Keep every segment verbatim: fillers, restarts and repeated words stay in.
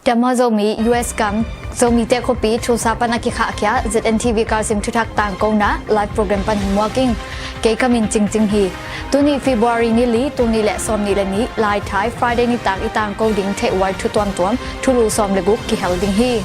Dama Zomi, U S gam, Zomite khuapi Tulsa pan a kikhahkhia Z N T V Karsim thuthak tangkona live program pan hong muak ing. Kei ka min Cingcing hi. Tuni February ni li, tul nih le sawm nih le nih, Laithai, Friday nitak i tangko ding theihhuai thu tuamtuam, thulu sawm le guk kihel ding hi.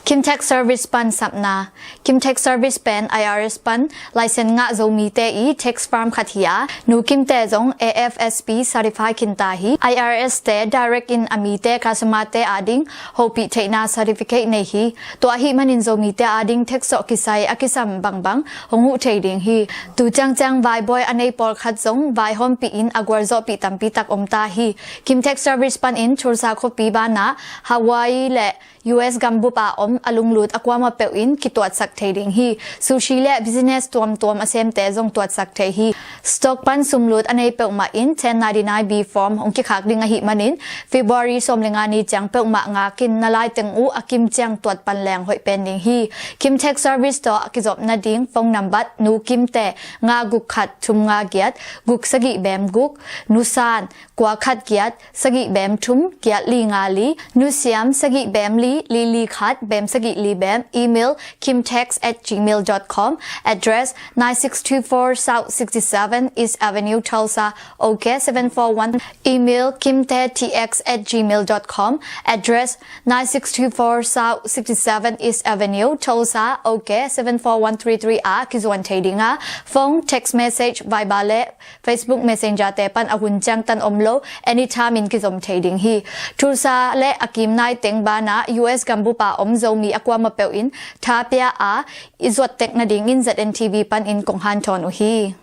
Kim Tax Service pan sapna. Kim Tax Service pen I R S pan license ngah Zomite i tax firm khat hi a, Nu Kimte zong A F S P certify khinta hi. I R S te direct in a mite, customer te ading hopih theihna certificate nei hi. Tua ahih manin Zomite ading tax tawh kisai a kisam bangbang hong huh thei ding hi. Tu ciangciang vaibawi a nei pawlkhat zong vaihawmpih in a gualzawhpih tampi tak om ta hi. Kim Tax Service panin Tulsa khuapi banah Hawaii le U S gambup a om a lunglut a kuamah peuh in kituatsak thei ding hi. Sushi le business tuamtuam a semte zong tuatsak thei hi. Stock pan sumlut a nei peuhmah in ten ninety-nine B form hong kikhak ding ahih manin February sawm le nga ni ciang peuhmah ngakin na laiteng uh a kim ciang tuat pan leng hoih pen ding hi. Kim Tax Service tawh a kizop nading phone nambat: Nu Kimte nga guk khat thum nga giat guk sagih bem guk, Nu San kua khat giat sagih bem thum giat li nga li, Nu Siam sagih bem li li li khat bem sagih li bem. Email kimtax at gmail dot com. Address nine six two four South sixty-seven East Avenue, Tulsa, OK seven four one. Email kimtetx at gmail dot com. Address nine six two four South sixty-seven East Avenue, Tulsa, OK seven four one three three ah kizuan thei ding a, phone, text message, Viber le Facebook Messenger te pan a hun ciangtan om lo, anytime in kizom thei ding hi. Tulsa le a kim nai teng banah U S gambup a om Zomi a kuamah peuh in tha pia a, i zuat tek nadingin Z N T V panin kong hanthawn uh hi.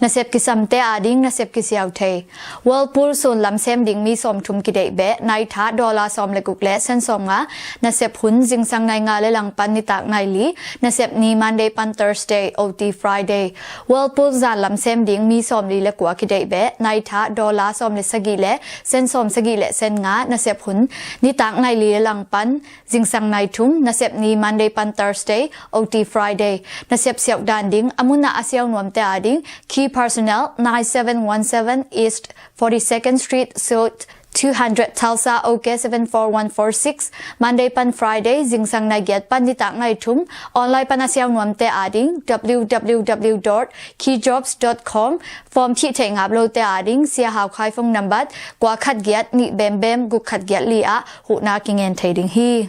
Nasep kisamte ading nasep kisiau thei. Whirlpool sun lam sem ding mi sawmthum kideih beh, nai tha dollar sawm le guk le sen sawmnga. Nasep hun zingsang nai nga le langpan nitak nai li. Nasep ni Monday pan Thursday, O T Friday. Whirlpool zan lam sem ding mi sawmli le kua kideih beh, nai tha dollar sawm le sagih le sen sawm sagih le sen nga. Nasep hun nitak nai li le langpan zingsang nai thum. Nasep ni Monday pan Thursday, O T Friday. Nasep siauh dan ding a mun ah a siau nuamte ading, key personnel, nine seven one seven East forty-second Street, Suite two hundred, Tulsa, OK seven four one four six. Monday pan Friday, zingsang nai giat pan nitak nai thum. Online pan a siau nuamte ading, W W W dot key jobs dot com. Form thih theih ngap lote ading, Sia Hau Khai phone nambat kua khat giat nih bem bem guk khat giat li ah huhna kingen thei ding hi.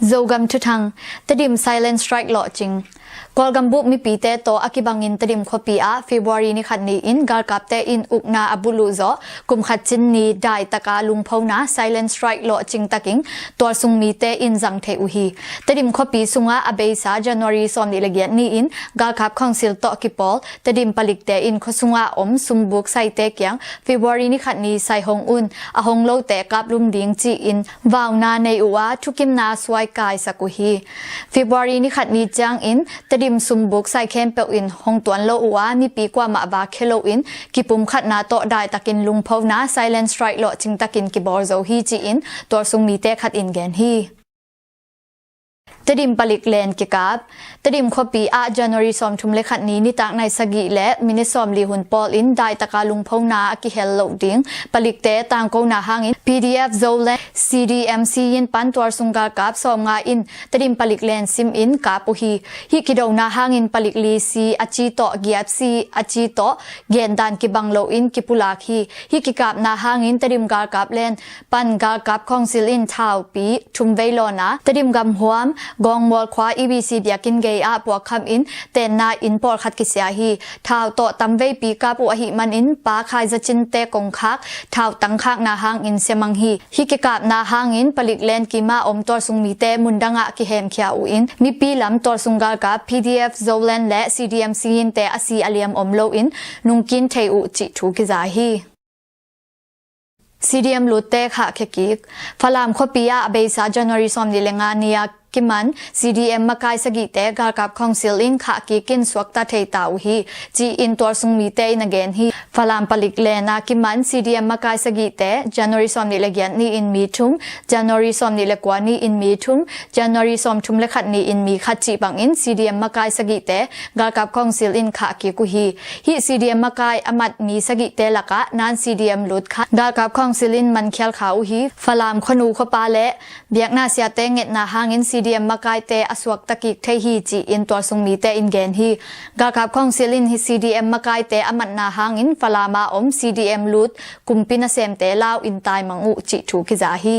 Zogam thuthang. Tedim silent strike lawhcing. Kawlgam bup mipite tawh a kibangin Tedim khuapi ah February ni khat ni-in galkapte in ukna a buluh zawh kum khat cin ni daitaka lungphona silent strike lawhcing takin tualsung mite in zang thei uh hi. Tedim khuapi sungah a beisa January sawmnih le giat ni-in galkap council tawh kipawl Tedim palikte in khuasungah om sumbuk saite kiang February ni khat ni sai hong un, a hong lote kaplum ding ci-in vauna nei uh a, thukimna suai kaisak uh hi. February ni khat ni ciangin Tedim sumbuk sai khempeuh in hong tuan lo uh a, mipi kuamah va khia loin kipumkhatna tawh daitakin lungphona silent strike lawhcing takin kibawl zo hi ci-in tualsung mite khat in gen hi. Tedim palik len kikap. Tedim khuapi ah January sawmthum le khat ni nitak nai sagih le minit sawmli hun pawlin daitaka lungphona a kihel loh ding palikte tangkona hangin P D F Zoland C D M C in pan tualsung galkap sawmnga in Tedim palik len simin kap uh hi. Hih kidona hangin palik li si a ci tawh giat si a ci tawh gendan kibang loin kipulak hi. Hih kikapna hangin Tedim galkap len pan galkap council in thaupi thum vei lawn a, Tedim gamhuam Gawngmual khua E B C biakinn gei ah puakkham in tenna inn pawlkhat kisia hi. Thau tawh tamveipi kap uh ahih manin Pa Khai Za Cin te kongkhak thau tangkhakna hangin siamang hi. Hih kikapna hangin palik len kima om tualsung mite mundangah kihemkhia uh in mipi lam tualsung galkap P D F Zoland le C D M C in te a si a liam om loin nungkin thei uh cih thu kiza hi. C D M lutte khahkhia kik. Falam khuapi ah a beisa January sawmnih le nga ni a kiman C D M makai sagihte galkap khawngsil in khahkik in suakta thei ta uh hi, ci-in tualsung mite in a gen hi. Falam palik lena kiman C D M makai sagihte January sawmnih le giat ni-in mi thum, January sawmnih le kua ni-in mi thum, January sawmthum le khat ni-in mi khat cih bangin C D M makai sagihte galkap khawngsil in khahkik uh hi. Hih C D M makai a mat mi sagihte lakah nan C D M lut khat galkap khawngsil in mankhial kha uh hi. Falam khuanu khuapa le biakna siate ngetna hangin C D M makaite a suakta kik thei hi, ci-in tualsung mite in gen hi. Galkap khawngsil in hih C D M makaite a matna hangin Falam a om C D M lut kumpi nasemte lau in taimang uh cih thu kiza hi.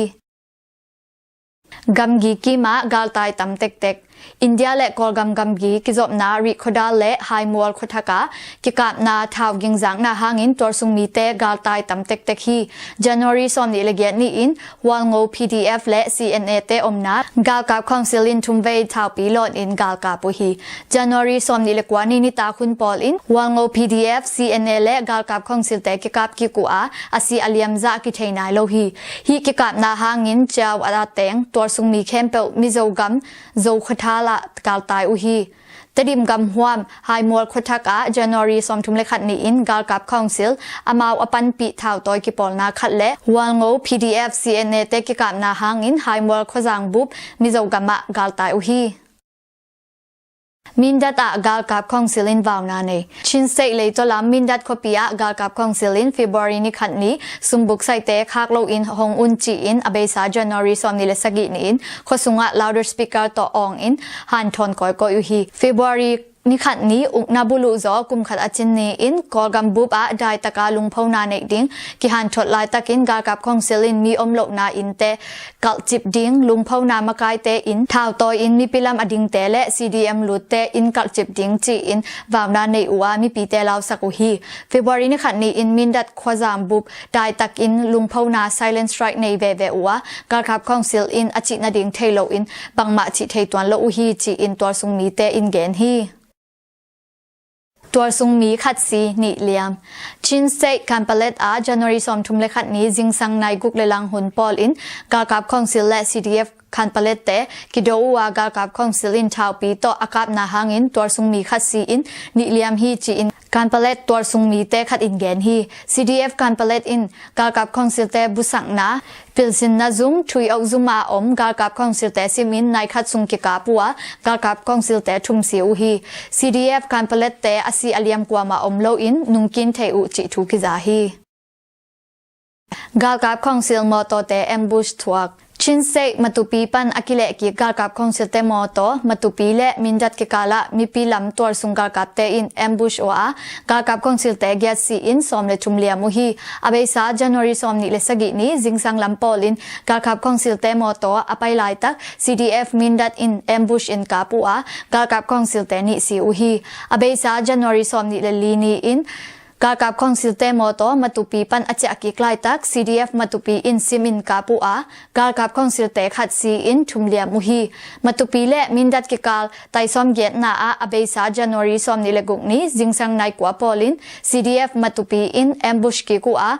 Gamgi kimah galtai tam tektek. India le Kawlgam gamgi kizopna Rih khuadal le Haimual khuathak ah kikapna thau gingzakna hangin tualsung mite galtai tam tektek hi. January sawmnih le giat ni-in Hualngo P D F le C N A te omna galkap khawngsil in thumvei thaupi lawn in galkap uh hi. January sawmnih le kua ni nitak hun pawl in Hualngo P D F, C N A le galkap khawngsilte kikap kik uh a, a si a liam zah kithei nai lo hi. Hih kikapna hangin Ciau a teng tualsung mi khempeuh Mizo gam Zo khuathal ah galtai uh hi. Tedim gam huam Haimual khuathak ah January sawmthum le khat ni-in galkap khawngsil amau a panpih thautawi kipawlna khat le Hualngo P D F, C N A te kikapna hangin Haimual khuazang bup Mizo gam ah galtai uh hi. Mindat ah galkap khawngsil in vauna nei. Chin State leitaw lam Mindat khuapi ah galkap khawngsil in February ni khat ni sumbuk saite khak loin hong un ci-in a beisa January sawmnih le sagih ni-in khuasungah loudspeaker tawh awng in hanthawn kawikawi uh hi. February ni khat ni ukna buluh zaw kum khat a cin ni-in Kawlgam bup ah daitaka lungphona neih ding kihanthot laitakin galkap khawngsil in mi om lohna innte kalhcip ding, lungphona makaite in thautawi in mipi lam a dingte le C D M lutte in kalhcip ding ci-in vauna nei uh a mipite lausak uh hi. February ni khat ni-in Mindat khuazang bup daitakin lungphona silent strike nei veve uh a, galkap khawngsil in a cih nading thei loin bangmah cih thei tuan lo uh hi ci-in tualsung mite in gen hi. Tualsung mi khat si nih liam. Chin State Kanpalet ah January sawmthum le khat ni zingsang nai guk le lang hun pawl in galkap khawngsil le C D F Kanpalet te kido uh a, galkap khawngsil in thaupi tawh a kapna hangin tualsung mi khat si in nih liam hi ci-in Kanpalet tualsung mite khat in gen hi. C D F Kanpalet in galkap khawngsilte busakna pilsinna zum Thui Auh zum a om galkap khawngsilte simin nai khat sung kikap uh a, galkap khawngsilte thum si uh hi. C D F Kanpalet te a si a liam kuamah om loin nungkin thei uh cih thu kiza hi. Galkap khawngsil mawtawte ambush thuak. Chin State Matupi pan a kilehkik galkap khawngsilte mawtaw Matupi le Mindat kikalah mipi lam tualsung galkapte in ambush uh a, galkap khawngsilte giat si in sawm le thum liam uh hi. A beisa January sawmnih le sagih ni zingsang lam pawl in galkap khawngsilte mawtaw a pai laitak C D F Mindat in ambush in kap uh a, galkap khawngsilte nih si uh hi. A beisa January sawmnih le li ni-in galkap khawngsilte mawtaw Matupi pan a ciahkik laitak C D F Matupi in sim in kap uh a, galkap khawngsilte khat si in thum liam uh hi. Matupi le Mindat kikal tai sawm giatna ah a beisa January sawmnih le guk ni zingsang nai kua pawl in C D F Matupi in ambush kik uh a,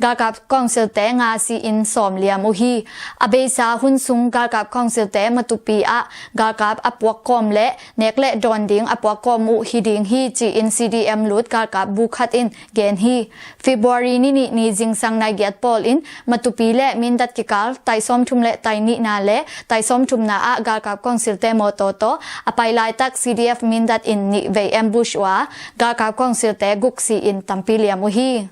galkap khawngsilte nga si in sawm liam uh hi. A beisa hun sung galkap khawngsilte Matupi ah galkap a puak kawm le nek le dawn ding a puak kawm uh hi ding hi ci-in C D M lut galkap bu khat in gen hi. February ni nih ni zingsang nai giat pawl in Matupi le Mindat kikal tai sawmthum le tai nihna le tai sawmthumna ah galkap khawngsilte mawtaw tawh a pai laitak C D F Mindat in nih vei ambush uh a, galkap khawngsilte guk si in tampi liam uh hi.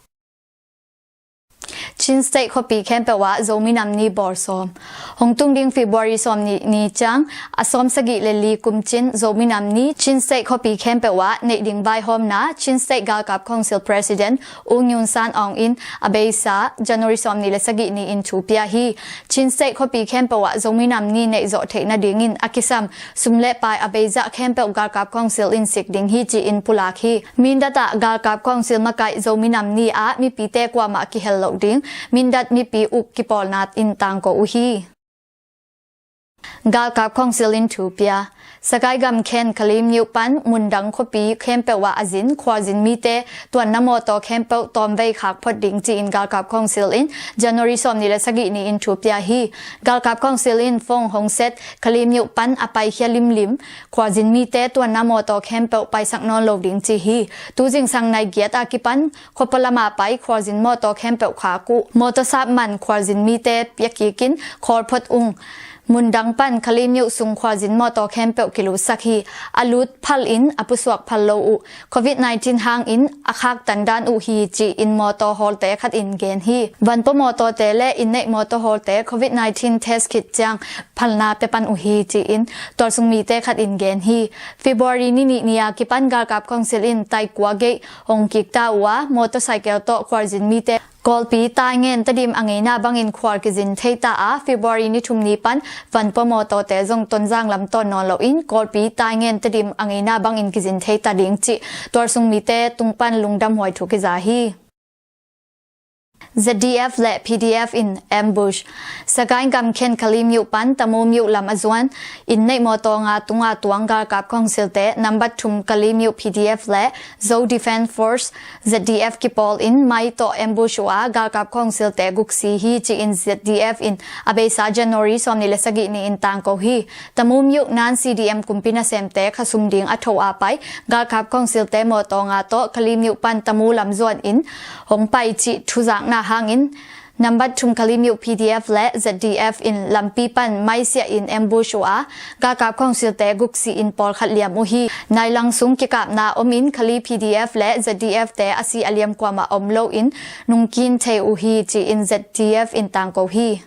Chin State khuapi khempeuh ah Zomi Nam Ni bawl sawm. Hong tung ding February sawmnih ni ciang a sawm sagih le li kum cin Zomi Nam Ni Chin State khuapi khempeuh ah neih ding vaihawmna Chin State Galkap Council President U Nyun San Aung in a beisa January sawmnih le sagih ni-in thu pia hi. Chin State khuapi khempeuh ah Zomi Nam Ni neih zawh theih nadingin a kisam sum le pai a beizah khempeuh galkap council in sik ding hi ci-in pulak hi. Mindat ah galkap council makaih Zomi Nam Ni ah mipite kuamah kihel loh ding Mindat mipi uk kipawlna in tangko uh hi. Galkap council in thu pia. Sagaing gam khen Kalemyo pan mundang khuapi khempeuh ah a zin khualzin mite tuanna mawtaw khempeuh tawmvei khak phot ding ci-in galkap council in January sawmnih le sagih ni-in thu pia hi. Galkap council in phone hong set Kalemyo pan a paikhia limlim khualzin mite tuanna mawtaw khempeuh paisak nawn lo ding ci hi. Tu zingsang nai giat a kipan khuapua lama pai khualzin mawtaw khempeuh khak uh. Mawtaw sap man khualzin mite pia kik in khawl phot ung. Mundang pan Kalemyo sung khualzin mawtaw khempeuh kilutsak hi. A lut phal in a pusuak phal lo uh. Covid nineteen hangin a khak tandan uh hi ci-in mawtaw hawlte khat in gen hi. Vanpua mawtawte le inn neih mawtaw hawlte Covid nineteen test khit ciang phalna pia pan uh hi ci-in tualsung mite khat in gen hi. February ni nih ni a kipan galkap council in taikua gei hong kik ta uh a, motorcycle tawh khualzin mite Kawlpi Taingen Tedim a ngeina bangin khual kizin thei ta a, February ni thum ni pan vanpua mawtawte zong Tonzang lam tawn nawn loin Kawlpi Taingen Tedim a ngeina bangin kizin thei ta ding cih tualsung mite tung pan lungdam huai thu kiza hi. Z D F le P D F in ambush. Sagaing gam khen Kalemyo pan Tamu myo lam a zuan inn neih mawtaw nga tunga tuang galkap council te nambat thum Kalemyo P D F le Zo Defense Force Z D F kipawl in mai tawh ambush uh a, galkap council te guk si hi ci-in Z D F in a beisa January sawmnih le sagih ni-in tangko hi. Tamu myo nan C D M kumpi nasemte khasum ding a tho a pai galkap council te mawtaw nga tawh Kalemyo pan Tamu lam zuan in hong pai cih thuzakna hangin nambat thum Kalemyo P D F le Z D F in lampi pan maisiah in ambush uh a, galkap council te guk si in pawlkhat liam uh hi. Nailang sung kikapna om in Kali P D F le Z D F te a si a liam kuamah om lo in nungkin thei uh hi ci-in Z D F in tangko hi.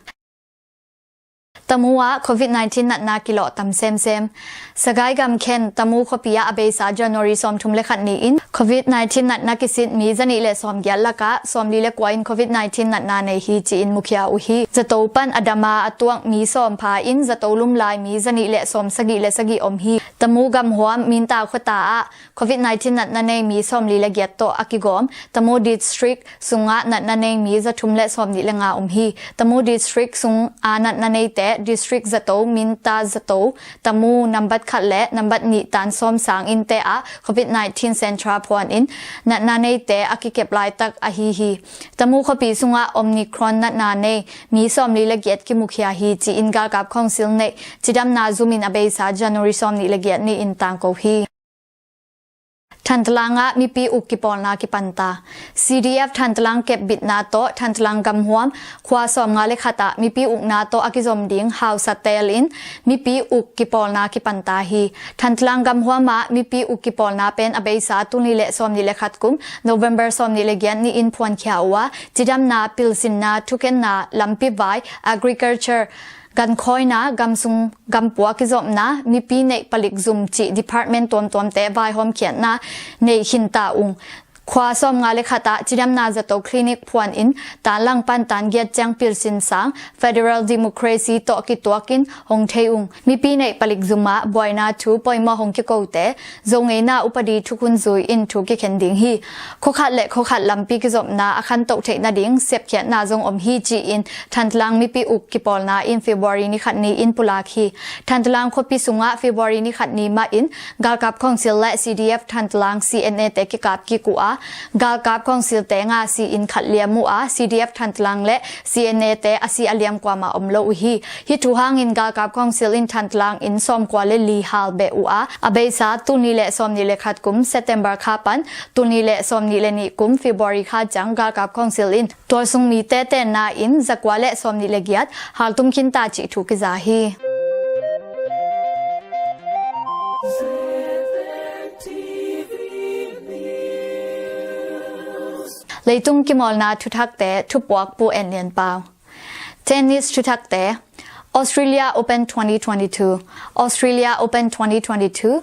Tamu ah Covid nineteen natna kilawh tam semsem. Sagaing gam khen Tamu khuapi ah a beisa January sawmthum le khat ni-in Covid nineteen natna kisit mi zanih le sawmgiat lakah sawmli le kua in Covid nineteen natna nei hi ci-in mukhia uh hi. Zato pan a dama a tuak mi sawm pha in zato lumlai mi zanih le sawmsagih le sagih om hi. Tamu gamhuam Minta khuata ah Covid nineteen natna nei mi sawmli le giat tawh a kigawm Tamu District sungah natna nei mi zathum le sawmnih le nga om hi. Tamu District sung a natna neite District zato, Minta zato, Tamu nambat khat le nambat nih tan sawm sang innte ah Covid nineteen Centre phuan in natna neite a kikep laitak ahi hi. Tamu khuapi sungah Omicron natna nei mi sawmli le giat kimukhia hi ci-in galkap council neih cidamna zum in a beisa January sawmnih le giat ni-in tangko hi. Thantlang ah mipi uk kipawlna kipanta. C D F Thantlang kepbitna tawh Thantlang gamhuam khua sawmnga le khat ah mipi ukna tawh a kizom ding hausa teel in mipi uk kipawlna kipanta hi. Thantlang gamhuam ah mipi uk kipawlna pen a beisa tulnih le sawmnih le khat kum November sawmnih le giat ni-in phuankhia uh a, cidamna, pilsinna, thukenna, lampi vai, agriculture, gankhawina, gamsung gampua kizopna, mipi neih palik zum cih department tuamtuamte vaihawmkhiatna nei khinta ung. Khua sawmnga le khat ah cidamna zato clinic phuan in tanlang pan tan giat ciang pilsin sang federal democracy tawh kituak in hong thei ung. Mipi neih palik zum ah buaina thu poimawh hong kikote Zo ngeina upadi thukhun zui in thu kikhen ding hi. Khuakhat le khuakhat lampi kizopna a khantoh theih nading sepkhiatna zong om hi ci-in Thantlang mipi uk kipawlna in February ni khat ni-in pulak hi. Thantlang khuapi sungah February ni khat ni mah in galkap council le C D F Thantlang C N A te kikap kik uh a, galkap council te nga si in khat liam uh a, C D F Thantlang le C N A te a si a liam kuamah om lo uh hi. Hih thu hangin galkap council in Thantlang inn sawmkua le li hal beh uh a, a beisa tulnih le sawmnih le khat kum September kha pan tulnih le sawmnih le nih kum February kha ciang galkap council in tualsung mite tenna in zakua le sawmnih le giat haltum khinta cih thu kiza hi. Leitung kimawlna thuthakte thupuak Pu En Lian Pau. Tennis thuthakte. Australia Open twenty twenty-two. Australia Open twenty twenty-two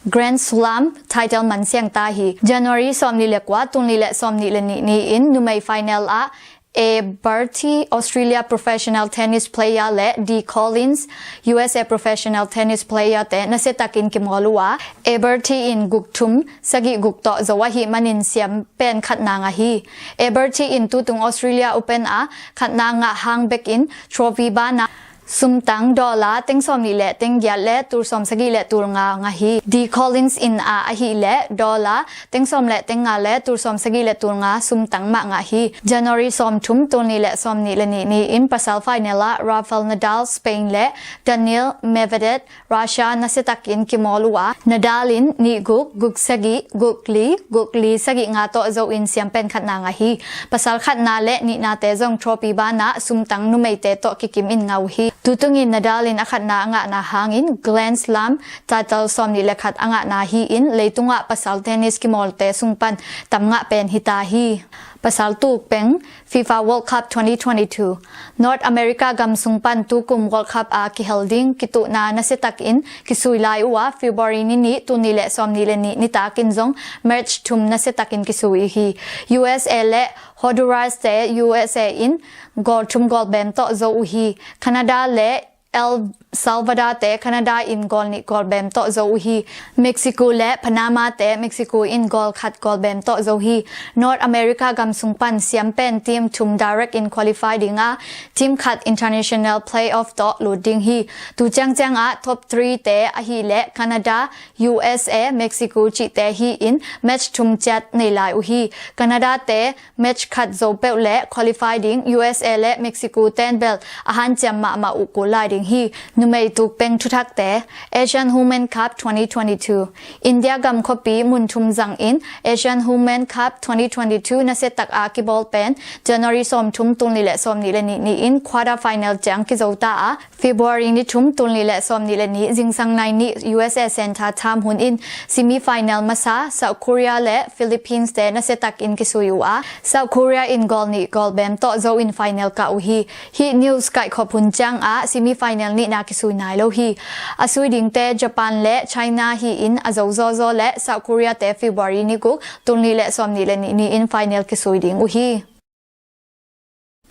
Grand Slam title mansiang ta hi. January sawmnih le kua, tulnih le sawmnih le nih ni-in numei final ah Aberty Australia professional tennis player le Dee Collins U S A professional tennis player te nasiatakin kimawl uh a, Aberty in guk thum sagih guk tawh zo ahih manin siam pen khatna ngah hi. Aberty in tutung Australia Open ah khatna ngah hang bekin trophy ban ah Sumtang dollar teng sawm nih le teng giat le tul sawm sagih le tul nga ngah hi. D Collins in a ahih leh dollar teng sawm le teng nga le tul sawm sagih le tul nga sumtang mah ngah hi. January sawm thum tul nih le sawm nih le nih ni-in pasal final ah Rafael Nadal Spain le Daniil Medvedev Russia nasiatakin kimawl uh a, Nadal in nih guk, guk sagih, guk li, guk li sagih nga tawh zo in siampen khatna ngah hi. Pasal khatna le nihnate zong trophy banah sumtang numeite tawh kikim in ngah uh hi. Tutungin Nadal in a khatna a ngahna hangin Grand Slam title sawm nih le khat a ngahna hi-in leitungah pasal tennis kimawlte sung pan tam ngah pen hita hi. Pasal tuk peng FIFA World Cup twenty twenty-two. North America gam sung pan tukum World Cup a kihel ding kituhna nasiatakin kisui lai uh a, February ni nih tul nih le sawm nih le nih nitakin zong match thum nasiatakin kisui uh hi. U S A le Honduras te U S A in goal thum goal bem tawh zo uh hi. Canada le El Salvador te Canada in goal nih goal bem tawh zo uh hi. Mexico le Panama te Mexico in goal khat goal bem tawh zo hi. North America gam sung pan siampen team thum direct in qualify ding a, team khat international playoff tawh lut ding hi. Tu ciangciang ah top three te ahih leh Canada, U S A, Mexico cihte hi-in match thum ciat nei lai uh hi. Canada te match khat zo peuh le qualify ding U S A le Mexico ten bel a hanciam mahmah uh kul lai ding hi. Numei tuk peng thuthakte. Asian Women Cup twenty twenty-two. India gam khuapi mun thum zangin Asian Women Cup twenty twenty-two nasiatak a kibawl pen January sawm thum tul nih le sawm nih le nih ni-in quarter final ciang kizo ta a, February ni thum tul nih le sawm nih le nih zingsang nai nih U S A Center Time hun in semi final masa South Korea le Philippines te nasiatakin kisui uh a, South Korea in goal nih goal bem tawh zo in final kah uh hi. Hih news kaihkhop hun ciang ah semi final nihna kisui nai lo hi. A sui dingte Japan le China hi-in a zo zawzaw le South Korea te February ni guk tul nih le sawm nih le nih ni-in final kisui ding uh hi.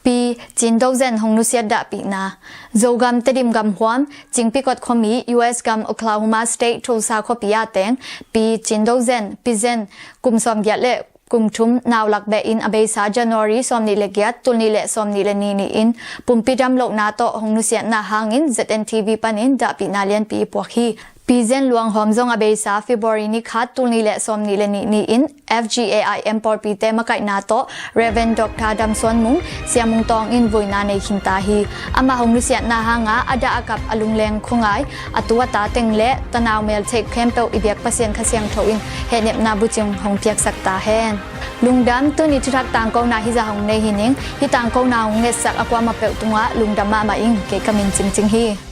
Pi Cin Do Zen hong nusiat dahpihna. Zogam Tedim gam huam Cingpikot khuami, U S gam Oklahoma State Tulsa khuapi ah teng Pi Cin Do Zen, Pi Zen, kum sawm giat le kum thum, naulak beh in a beisa January sawm nih le giat tul nih le sawm nih le nih ni-in pumpi dam lohna tawh hong nusiatna hangin Z N T V panin dahpihna lianpi i puak hi. Pi Zen Luang Hawm zong a beisa February ni khat tul nih le sawm nih le nih ni-in F G A I M pawlpite makaihna tawh Reverend Doctor Dam Suan Mung, Sia Mung Tawng in vuina nei khinta hi. Amah hong nusiatna hanga a dah a kap a lungleng khuangai, a tu a ta teng le tanau mel theih khempeuh i biak Pasian Kha Siangtho in hehnepna bucing hong piaksak ta hen. Lungdam, tuni thuthak tangkona hizah hong nei hi ning. Hih tangkona hong ngetsak a kuamah peuh tungah lungdam mahmah ing. Kei ka min Cingcing hi.